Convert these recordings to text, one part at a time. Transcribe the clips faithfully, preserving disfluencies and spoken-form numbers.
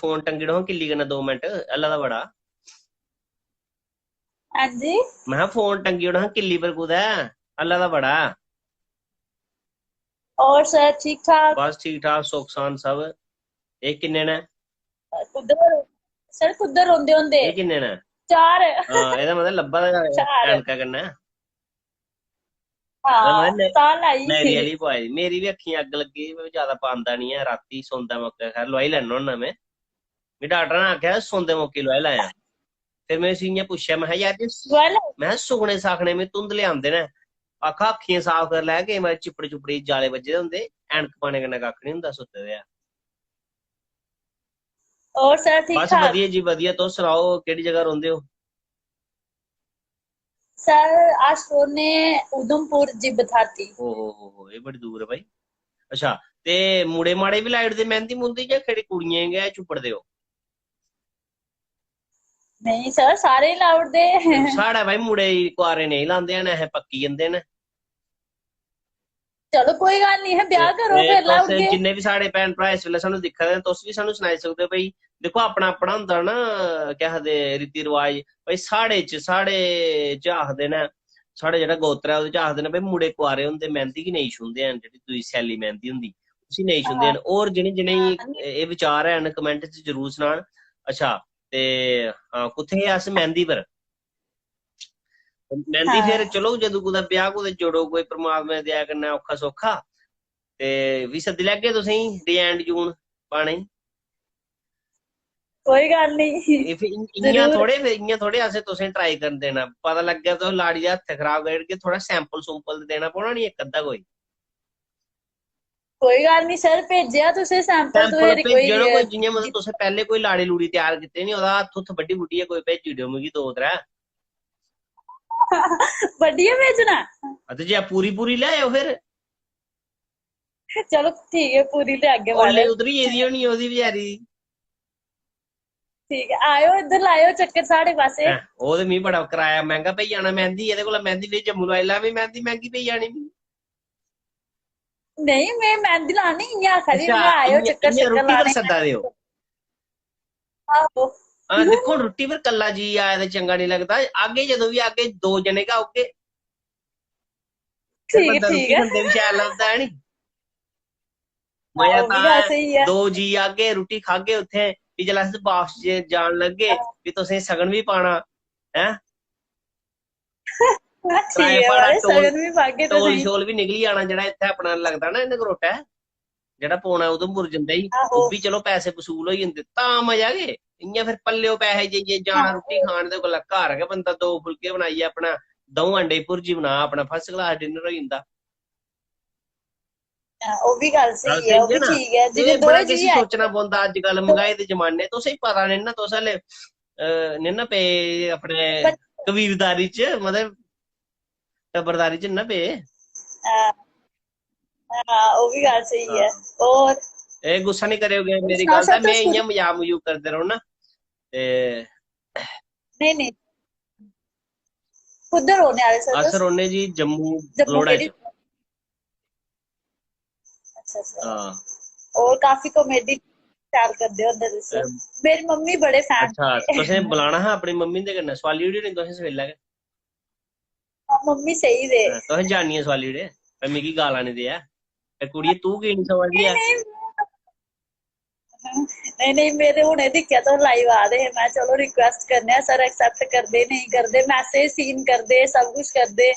Phone टंगी ओड़ो हां किल्ली कन्नै दो मिंट, हल्ला दा बड़ा। हां जी। मैं फोन टंगी ओड़ो हां किल्ली पर कुतै, हल्ला दा बड़ा। और सर ठीक ठाक? बस ठीक ठाक, सुख शांत सब। एह् किन्ने न? कुद्धर सर, कुद्धर रौंह्दे होंदे? एह् किन्ने न? चार। हां, एह्दा मतलब लब्भा दा चार। ऐनका कन्नै। हां, तां लाई। मेरी आह्ली पोआई दी। मेरी बी अक्खियां अग्ग लग्गी दी, में बी ज्यादा पांदा निं ऐ। रातीं सौंदे मौके खैर लोआई लैन्ना होन्ना में। मी डाक्टर ने आखेआ सौंदे मौके लोआई लैयां। फिर में उसी इ'यां पुच्छेआ, में आखेआ, "यार, जे लोआई लै। में आखेआ, सुखने साखने में धुंधले आंदे न, आखा अक्खियां साफ करी लै, केईं बारी चिप्पड़ी चुप्पड़ी जाले बज्जे दे होंदे, ऐनक पाने कन्नै कक्ख निं होंदा, सुत्ते दे आ।" और सर ठीक बस ठाक? बधिया जी, बधिया। तुस सनाओ, केह्ड़ी जगह रौंह्दे ओ? सर, अस रौह्ने उधमपुर जिब थाती। ओहो हो हो, एह् बड़ी दूर ऐ भाई। अच्छा, ते मुड़े माड़े बी लाई ओड़दे मैंह्दी मुंदी, जां खाल्ली कुड़ियें गै चुप्पड़दे ओ? नेईं सर, सारे ही लाई ओड़दे। साढ़े भाई मुड़े कुआरे नेईं लांदे हैन, असें पक्की जंदे न। चलो कोई गल्ल निं, असें ब्याह करो, ते फिर लाई तुस ओड़गे। जिन्ने बी साढ़े भैन भ्राऽ इस बेल्लै सानूं दिक्खा दे न, तुस बी सानूं सनाई सकदे ओ भाई, दिक्खो अपना अपना होंदा ना, केह् आखदे, रीति रवाज। भाई साढ़े च, साढ़े च आखदे न, साढ़े जेह्ड़ा गोत्र ऐ ओह्दे च आखदे न भाई मुड़े कुआरे होंदे मैंह्दी गी नेईं छूंह्दे हैन, जेह्ड़ी दूई सैल्ली मैंह्दी होंदी उसी नेईं छूंह्दे हैन। और जि'नें जि'नें गी एह् विचार हैन कमेंट च जरूर सनान। अच्छा, ते हां, कुत्थै हे अस? मैंह्दी पर। मैंह्दी फिर चलो जदूं कुतै ब्याह कुतै जोड़ो कोई परमात्मा दी दया कन्नै औखा सौखा, ते फ्ही सद्दी लैगे तुसेंगी design design पाने गी। कोई गल्ल निं। एह् फ्ही इ'यां थोह्ड़े, फ्ही इ'यां थोह्ड़े असें तुसें try करन देना। पता लग्गेआ तुस लाड़ी दे हत्थ खराब करी ओड़गे, थोह्ड़ा sample sample ते देना पौना निं इक अद्धा कोई। कोई गल्ल निं सर, भेजेआ तुसें sample, sample भेजेआ ना कोई, जि'यां मतलब तुसें पैह्ले कोई लाड़ी लूड़ी त्यार कीते निं, ओह्दा हत्थ हुत्थ बड्ढी बुड्ढियै कोई भेजी ओड़ेओ मिगी दो त्रै। बड्ढियै भेजना? ते जे पूरी पूरी लेआएओ फिर। चलो ठीक ऐ, पूरी लेआगे। ओल्ले उतरी गेदी होनी ओह्दी बचैरी दी। ठीक ऐ, आएओ इद्धर, लाएओ चक्कर साढ़े पासै। ओह् ते मिगी बड़ा कराया मैंह्गा पेई जाना मैंह्दी, एह्दे कोला मैंह्दी लेई जम्मू लोआई लैं, मैंह्दी मैंह्गी पेई जानी मिगी। नेईं, में मैंह्दी लानी, इ'यां आखा दी, अच्छा, आएओ चक्कर, चक्कर लाने। सद्दा दे ओ। आहो। हां, दिक्खो, रुट्टी पर कल्ला जी आए ते चंगा निं लगदा, आगे जदूं बी आगे, दो जने गै औगे। ठीक, ठीक ऐ। बंदा रुट्टी खंदे बी शैल लभदा ऐ नी। मजा तां ऐ, दो जी आगे, रुट्टी खागे उत्थै, फ्ही जिसलै अस बापस जान लगे, फ्ही तुसें सगन बी पाना, हैं? ठीक ऐ, सगन बी पागे तुसें। टोल शोल बी निकली जाना, जेह्ड़ा इत्थै अपना लगदा ना इ'यां गरोटा ऐ, जेह्ड़ा पौना उधमपुर जंदे ही, ओह् बी चलो पैसे वसूल होई जंदे, तां मजा गै। इ'यां फिर पल्लेओ पैसे जाइयै जाना रुट्टी खान दे कोला, घर गै बंदा दो फुलके बनाइयै अपना द'ऊं अंडे दी भुर्जी बना, अपना first class dinner होई जंदा। ओह् बी गल्ल स्हेई ऐ, ओह् बी ठीक ऐ। जि'यां बड़ा किश सोचना पौंदा अज्जकल, मैंह्गाई दे जमाने, तुसेंगी पता नेईं ना, तुस हल्ले नेईं ना पे अपने कबीरदारी च, मतलब टब्बरदारी च ना पे। हां, ओह् बी गल्ल स्हेई ऐ। और एह् गुस्सा निं करेओ मेरी गल्ल दा, में इ'यां मजाक मजूक करदे रौह्ना। ते नेईं, नेईं, कुद्धर रौह्ने आह्ले सर? अस रौह्ने जी जम्मू, जम्मू बलोड़ा च। अच्छा, अच्छा। हां। और काफी comedy शैल करदे होंदे तुस। मेरी मम्मी बड़े fan। अच्छा, तुसें बुलाना हा अपनी मम्मी दे कन्नै, सोआली ओड़ी होनी तुसें सवेल्ला गै। मम्मी सेही दे। हां, तुसें जानियै सोआली ओड़े, भाई मिगी गालां निं देआ। ते कुड़िये, तू की निं समझदी ऐ? नेईं, नेईं, मेरे हुने दिक्खेआ तुस live आ दे हे, में चलो request करने आं, sir accept करदे, नेईं करदे, message seen करदे, सब कुछ करदे,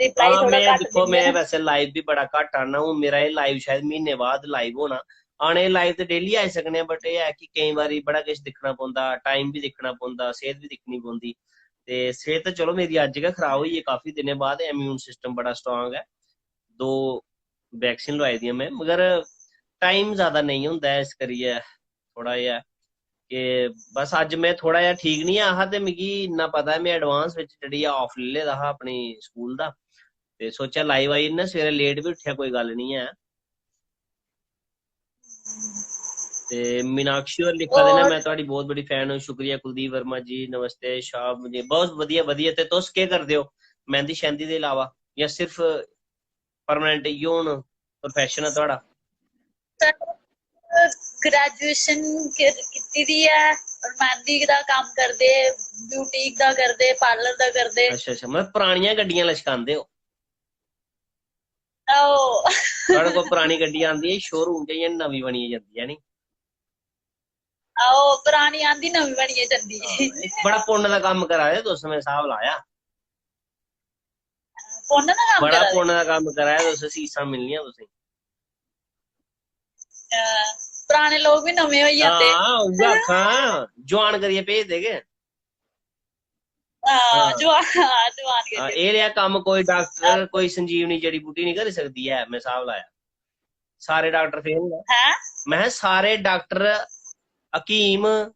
reply हां, थोह्ड़ा घट्ट दिंदे। में वैसे live बी बड़ा घट्ट आना, हून मेरा एह् live शायद म्हीने बाद live होना। आने live ते daily आई सकने आं, but एह् ऐ कि केईं बारी बड़ा किश दिक्खना पौंदा, time बी दिक्खना पौंदा, सेह्त बी दिक्खनी पौंदी। ते सेह्त ते चलो मेरी अज्ज गै खराब होई ऐ काफी दिनें बाद, immune system बड़ा strong ऐ, दो vaccine लोआई दियां में, मगर time ज्यादा नेईं होंदा ऐ, इस करियै थोह्ड़ा जेहा कि बस अज्ज में थोह्ड़ा जेहा ठीक निं हा ते मिगी इन्ना पता ऐ, में advance बिच जेह्ड़ी ऐ off लेई लेदा हा अपनी स्कूल दा, ते सोचेआ live आई जन्ना, सवेरै late बी उट्ठेआ कोई गल्ल निं ऐ। ते मीनाक्षी होर लिखा दे ना, "मैं थुआढ़ी बहुत बड़ी fan हूँ, शुक्रिया कुलदीप वर्मा जी, नमस्ते शाह जी।" बहुत वधिया, वधिया। ते तुस केह् करदे ओ मैंह्दी शैंह्दी दे इलावा, जां सिर्फ permanent इ'यो हून profession ऐ थुआढ़ा? ग्रेजुएशन कीती दी ऐ, और मेहंदी दा कम्म करदे, ब्यूटीक दा करदे, पार्लर दा करदे। अच्छा अच्छा, मतलब परानियां गड्डियां लशकांदे हो। आओ। साढ़े कोल परानी गड्डी आंदी है शोरूम च, इ'यां नमीं बनियै जंदी है नी। आओ, परानी आंदी, नमीं बनियै जंदी। बड़ा पुन्न दा कम्म करा दे तुस, में स्हाब लाया। पुन्न दा कम्म बड़ा करा दे। पुन्न दा कम्म करा दे तुस, सीसां मिलनियां तुसें। हां, पराने लोक बी नमें होई जंदे। हां, उ'ऐ आखां, जुआन करियै भेज देगे। हां, जुआन, हां, जुआन करियै। एह् रेहा कम्म, कोई डाक्टर, कोई संजीवनी जड़ी बूटी नहीं करी सकदी ऐ, में स्हाब लाया। सारे डाक्टर फेल न। हैं? में सारे डाक्टर, हकीम,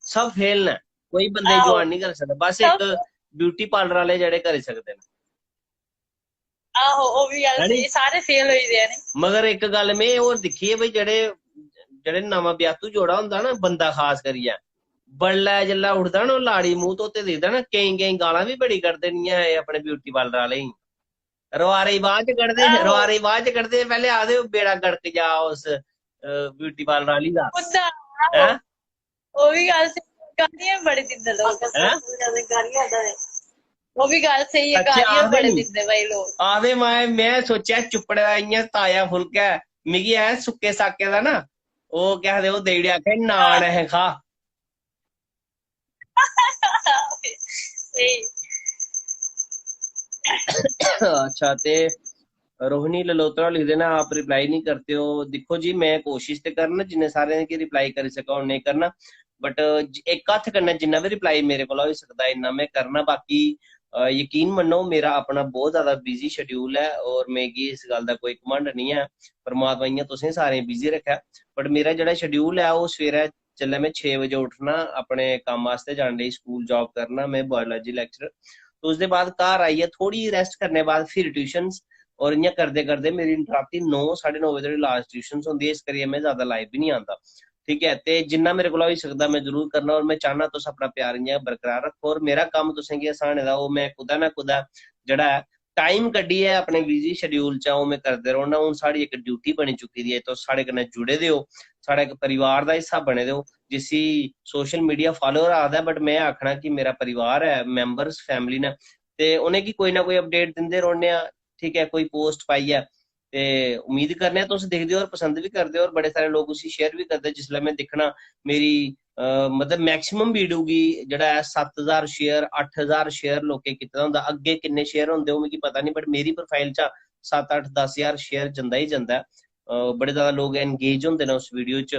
सब फेल न। कोई बंदे आहो। जुआन नहीं करी सकदे, बस सब इक ब्यूटी पार्लर आह्ले जेह्ड़े करी सकदे न। आहो, ओह् बी गल्ल है नी? स्हेई, सारे फेल होई दे न। मगर इक गल्ल में होर दिक्खी ऐ, भाई, जेह्ड़े जेह्ड़े नमां ब्याहतू जोड़ा होंदा ना, बंदा खास करियै, बडलै जिसलै उठदा ना, ओह् लाड़ी मूंह धोते दिखदा ना, केईं केईं गालां बी बड़ी कड्ढदे न एह् अपने ब्यूटी पार्लर आह्ले गी। रवारे बाद च कड्ढदे, आहो। रवारे बाद च कड्ढदे, पैह्ले आखदे, "ओह् बेड़ा गड़क जा उस ब्यूटी पार्लर आह्ली दा।" उं'दा, हैं? ओह् बी गल्ल स्हेई, गालियां बी बड़े दिंदे लोक। हैं? ओह् बी गल्ल स्हेई ऐ, सच्चें गालियां बी आखदे बड़े नी। दिंदे भाई लोक। आखदे, माए, में सोचेआ चुप्पड़े दा इ'यां ताजा फुल्का ऐ, मिगी ऐ सुक्के साके दा ना, ओह् केह् आखदे, ओह् देई ओड़ेआ, आखै, "नान ऐ, खा।" स्हेई। अच्छा, ते रोहिणी ललोत्रा लिखदे न, "आप रिप्लाई नहीं करते हो।" दिक्खो जी, मैं कोशिश ते करना जिन्ने सारें गी रिप्लाई करी सकां उन्ने करना, बट इक हत्थ कन्नै जिन्ना बी रिप्लाई मेरे कोला होई सकदा इन्ना मैं करना। बाकी, अ, यकीन मन्नो, मेरा अपना बहुत ज्यादा बिजी शेड्यूल ऐ और मिगी इस गल्ल दा कोई घमंड नहीं ऐ। परमात्मा इ'यां तुसें सारें बिजी रक्खै, बट मेरा जेह्ड़ा शेड्यूल ऐ, ओह् सवेरै जिसलै में छे बजे उट्ठना, अपने कम्म आस्तै जाने लेई, स्कूल जाब करना, में बायोलॉजी लेक्चरर। तो उसदे बाद घर आइयै थोह्ड़ी रेस्ट करने बाद फिर ट्यूशन्स, और इ'यां करदे करदे मेरी रातीं नौ, साढ़े नौ बजे धोड़ी लास्ट ट्यूशन्स होंदी ऐ, इस करियै में ज्यादा लाइव बी निं आंदा। ठीक ऐ, ते जिन्ना मेरे कोला होई सकदा, में जरूर करना, और में चाह्न्नां तुस अपना प्यार इ'यां बरकरार रक्खो, और मेरा कम्म तुसें गी हसाने दा, ओह् में कुतै ना कुतै जेह्ड़ा ऐ, टाइम कड्ढियै अपने बिजी शेड्यूल चा ओह् में करदे रौह्ना। हून साढ़ी इक ड्यूटी बनी चुकी दी ऐ, तुस साढ़े कन्नै जुड़े दे ओ, साढ़ा इक परिवार दा हिस्सा बने दे ओ, जिसी सोशल मीडिया फालोअर आखदा ऐ, बट में आखना कि मेरा परिवार ऐ, मैंबर्स, फैमिली न, ते उ'नेंगी कोई ना कोई अपडेट दिंदे रौह्ने आं। ठीक ऐ, कोई पोस्ट पाइयै, ते उम्मीद करने आं तुस दिखदे ओ और पसंद बी करदे ओ, और बड़े सारे लोक उसी शेयर बी करदे। जिसलै में दिक्खना, मेरी, अ, मतलब, मैक्सिमम वीडियो गी जेह्ड़ा ऐ, सत्त ज्हार शेयर, अट्ठ ज्हार शेयर लोकें कीते दा होंदा। अग्गें किन्ने शेयर होंदे, ओह् मिगी पता निं, बट मेरी प्रोफाइल चा सत्त, अट्ठ, दस ज्हार शेयर जंदा ही जंदा ऐ। अ, बड़े ज्यादा लोक एंगेज होंदे न उस वीडियो च,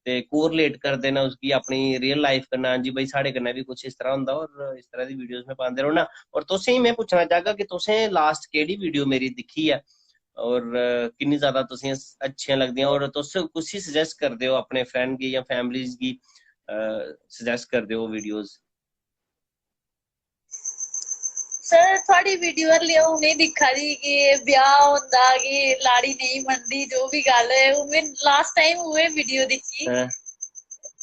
ते कोरिलेट करदे न उसगी अपनी रियल लाइफ कन्नै। "हां जी भाई, साढ़े कन्नै बी कुछ इस तरह होंदा", और इस तरह दी वीडियोस में पांदे रौह्ना। और तुसें गी में पुच्छना चाहगा कि तुसें लास्ट केह्ड़ी वीडियो मेरी दिक्खी ऐ, और, अ, किन्नी ज्यादा तुसें गी अच्छियां लगदियां, और तुस कुसी सजेस्ट करदे ओ, अपने फ्रेंड गी या फैमिलीज गी, अ, सजेस्ट करदे ओ वीडियोस? सर, थुआढ़ी वीडियो हल्ले अ'ऊं उ'नें दिक्खा दी कि ब्याह होंदा कि लाड़ी नेईं मनदी, जो बी गल्ल ऐ, उ'ऐ लास्ट टाइम उ'ऐ वीडियो दिक्खी। हैं?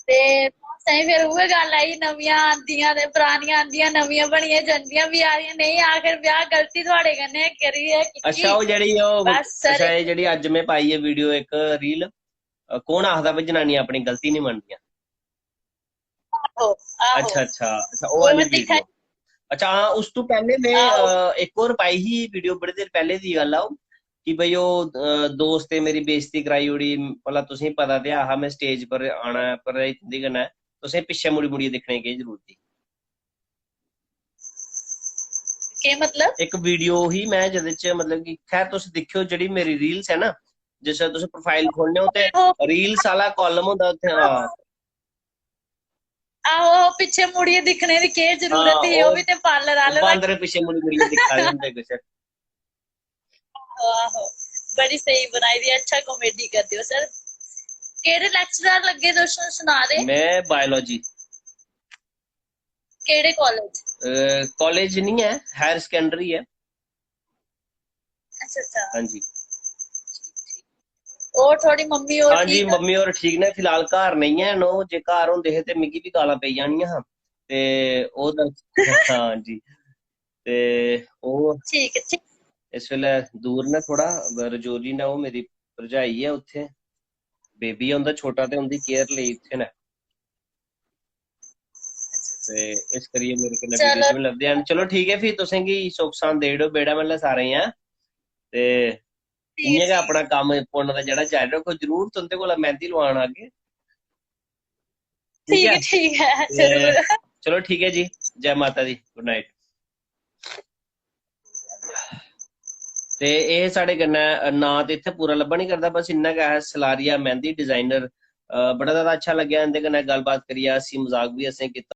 ते लास्ट टाइम फिर उ'ऐ गल्ल आई, नमियां आंदियां ते परानियां आंदियां, नमियां बनियै जंदियां, फ्ही आखदियां, "नेईं, आखर ब्याह गलती थुआढ़े कन्नै करियै कीती।" अच्छा, ओह् जेह्ड़ी ओह्, बस सर। अच्छा, एह् जेह्ड़ी अज्ज में पाई ऐ वीडियो इक रील, अ, कौन आखदा भाई जनानियां अपनी गलती निं मनदियां? आहो, आहो। अच्छा, अच्छा, अच्छा, ओह् ओह् आह्ली में दिक्खा वीडियो। अच्छा, हां, उस तू पैह्ले में, आहो। अ, इक होर पाई ही वीडियो, बड़ी देर पैह्ले दी गल्ल ऐ ओह्, कि भाई ओह्, अ, दोस्त ने मेरी बेइज्जती कराई ओड़ी। भला तुसेंगी पता ते ऐ हा में स्टेज पर आना ऐ, पर एह् तुं'दे कन्नै, तुसें पिच्छें मुड़ी मुड़ियै दिक्खने दी केह् जरूरत ही? केह् मतलब? इक वीडियो ही में जेह्दे च, मतलब कि, खैर, तुस दिक्खेओ, जेह्ड़ी मेरी रील्स ऐ ना, जिसलै तुस प्रोफाइल खोलने हो ते ओह् रील्स आह्ला कालम होंदा उत्थै, हां। आहो, पिच्छे मुड़ियै दिक्खने दी केह् जरूरत हां, ही, ओह् ओह् बी ते पार्लर आह्ले दा। बांदर पिच्छे मुड़ी मुड़ियै दिक्खा दे होंदे कुछ। आहो, आहो, बड़ी स्हेई बनाई दी, अच्छा कॉमेडी करदे ओ सर। केह्ड़े लेक्चरर लग्गे तुस सना दे? में बायोलॉजी। केह्ड़े कालेज? कालेज नहीं है, हायर सेकेंडरी है। अच्छा, अच्छा। हाँ जी। और थुआढ़ी मम्मी और हाँ जी, ठीक? मम्मी और ठीक ने, फिलहाल घर नहीं है। ओह् जे घर होंदे हे ते मिगी भी गालां पेई जानियां हां। ते ओह् दस-, हाँ जी। ते ओह् ठीक, ठीक। इस बेल्लै दूर ने थोह्ड़ा, रजौरी ने, ओह् मेरी भरजाई ऐ उत्थै। बेबी ऐ उं'दा छोटा, ते उं'दी केयर लेई इत्थै न। ते इस करियै मेरे कन्नै वीडियो च बी लभदे हैन। चलो ठीक ऐ, फ्ही तुसेंगी सुख सांद देई ओड़ो बेड़ा म्हल्ला सारें गी, ते इ'यां गै अपना कम्म पुन्न दा जेह्ड़ा जारी रक्खो, जरूर तुं'दे कोला मैंह्दी लुआन आगे। ठीक ऐ, ठीक ऐ, जरूर। चलो ठीक ऐ जी, जै माता दी, गुड नाइट। ते एह् साढ़े कन्नै, अ, नांऽ ते इत्थै पूरा लब्भा निं करदा, बस इन्ना गै ऐ, सलारिया मैंह्दी डिजाइनर। अ, बड़ा ज्यादा अच्छा लग्गेआ इं'दे कन्नै गल्लबात करियै, हस्सी मजाक बी असें कीता।